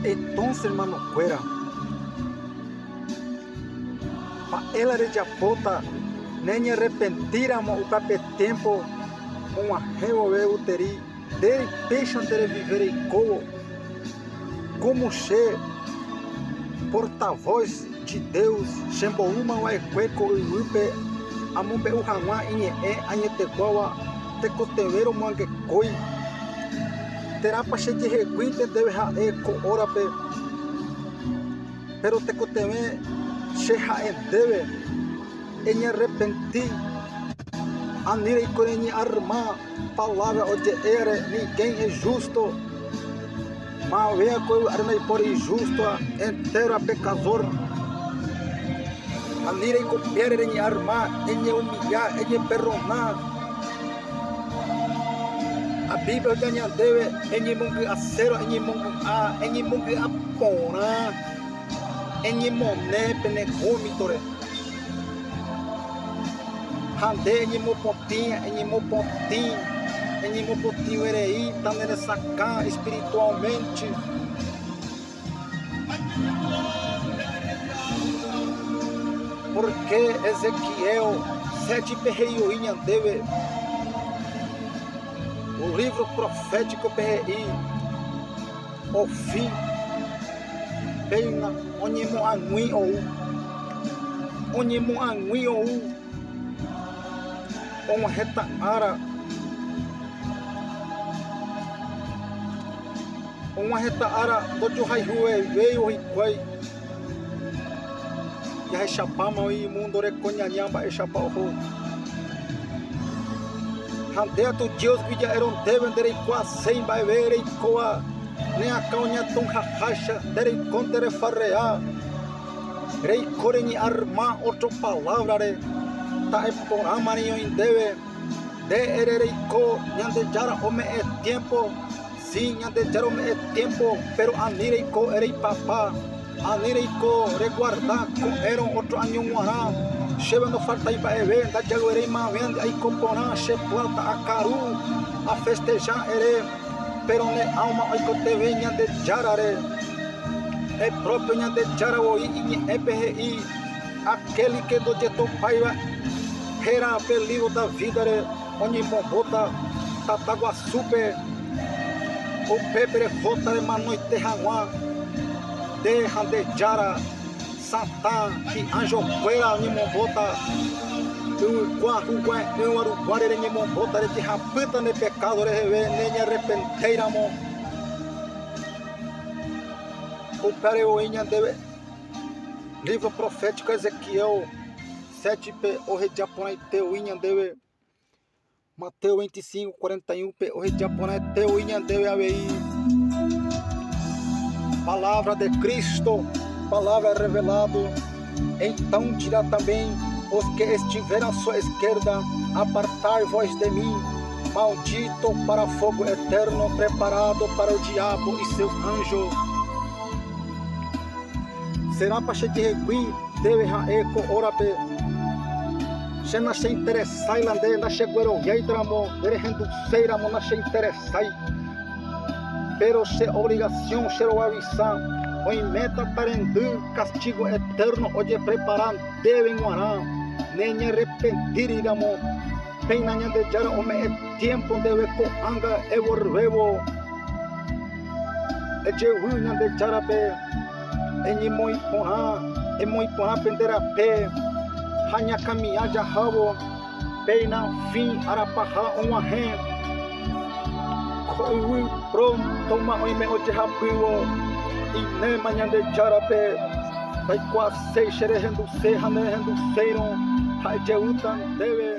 Entonces, hermanokuéra, mba'e la rejapóta neñarrepentíramo upe tiempo og̃uahẽ vove guteri nde péichante revive reikóvo como che portavoz de Deus chemboúma va'ekue ko yvýpe amombe'u hag̃ua iñe'ẽ añeteguáva tekotevẽ romoangekói térãpa chejeheguínte ndéve ha'e ko órape péro tekotevẽ che ha'e ndéve eñearrepenti ani reiko reñearma palávra oje'ére ninguém é justo mavea ko yvy ári ndaipóri ijústova entéro pekadór ani reiko piére reñearma eñeumilla eñeperdona ha Biblia oheja ñandéve eñemongy'aséro eñemongy'a eñemongy'a porã eñemone pene vómitore ha nde eñemopotĩ eñemopotĩ eñemopotĩverei taneresakã espiritualmente. Pórke Ezequiel sétipe he'i oĩ ñandéve lívro profétikope he'i ofi péina oñemoag̃ui ou, oñemoag̃ui ou og̃uahẽta ára. Og̃uahẽta ára ndojohayhuvevéivo hikuái jahechapáma oĩ múndo rekoñaña mba'éichapa oho. Ha nde atu Diosgui ja'érõ ndéve nde reikuaaséi mba'eve reikóva ne akã oñatũhaháicha nde reikónte refarrea, reiko reñearma ótro palávrare ta'e porãma reñoĩ ndéve, nde ere reiko Ñandejára ome'ẽ tiémpo. Si, Ñandejára ome'ẽ tiémpo, péro ani reiko ereipapa, ani reiko reguarda ko'ẽrõ ótro áño g̃uarã. Chéve ndofaltái mba'eve, ndajayvereimavénte aiko porã, che pláta akaru, afesteja ere, péro ne álma oikotevẽ Ñandejárare. Iprópio Ñandejára voi iñe'ẽpe he'i, Aquel que ndojetopáiva héra pe lívro Davídare oñemombóta tata guasúpe. Upépe rehóta remanoite hag̃ua nde ha nde Jára Satã hi'anjokuéra oñemombóta yvykua hugua'e'ỹva ruguáre reñemombóta rejehapýta nde pekádo reheve neñearrepentéiramo. Upévare voi ñandéve lívro profétiko Ezequiel 7-pe oheja porãite voi ñandéve. Mateo 25, 41 pe oheja porãite oĩ ñandéve avei Palavra de Cristo, palavra revelado. Então dirá também os que estiverem à sua esquerda: Apartai-vos de mim, maldito para fogo eterno preparado para o diabo e seus anjos. Será pa che jehegui ndéve ha'e ko órape? Che nacheinteresái la nde ndachegueroviáitaramo, nde rehenduséiramo nacheinteresái. Péro che ovligasión che roavisa, oiméta tarendy kastígo etérno ojeprepara ndéve g̃uarã neñarrepentíriramo. Péina Ñandejára ome'ẽ tiémpo ndéve ko'ág̃a evorvévo. Ejevy Ñandejárape, eñemoĩ porã, emoĩ porã pende rape ha ñakamiã jahávo, péina fin ára paha og̃uahẽ. Ko yvy próntoma oime ojehapývo inéma Ñandejárape, ndaikuaaséi che rehenduse ha nerehenduséirõ ha'e jevýta ndéve.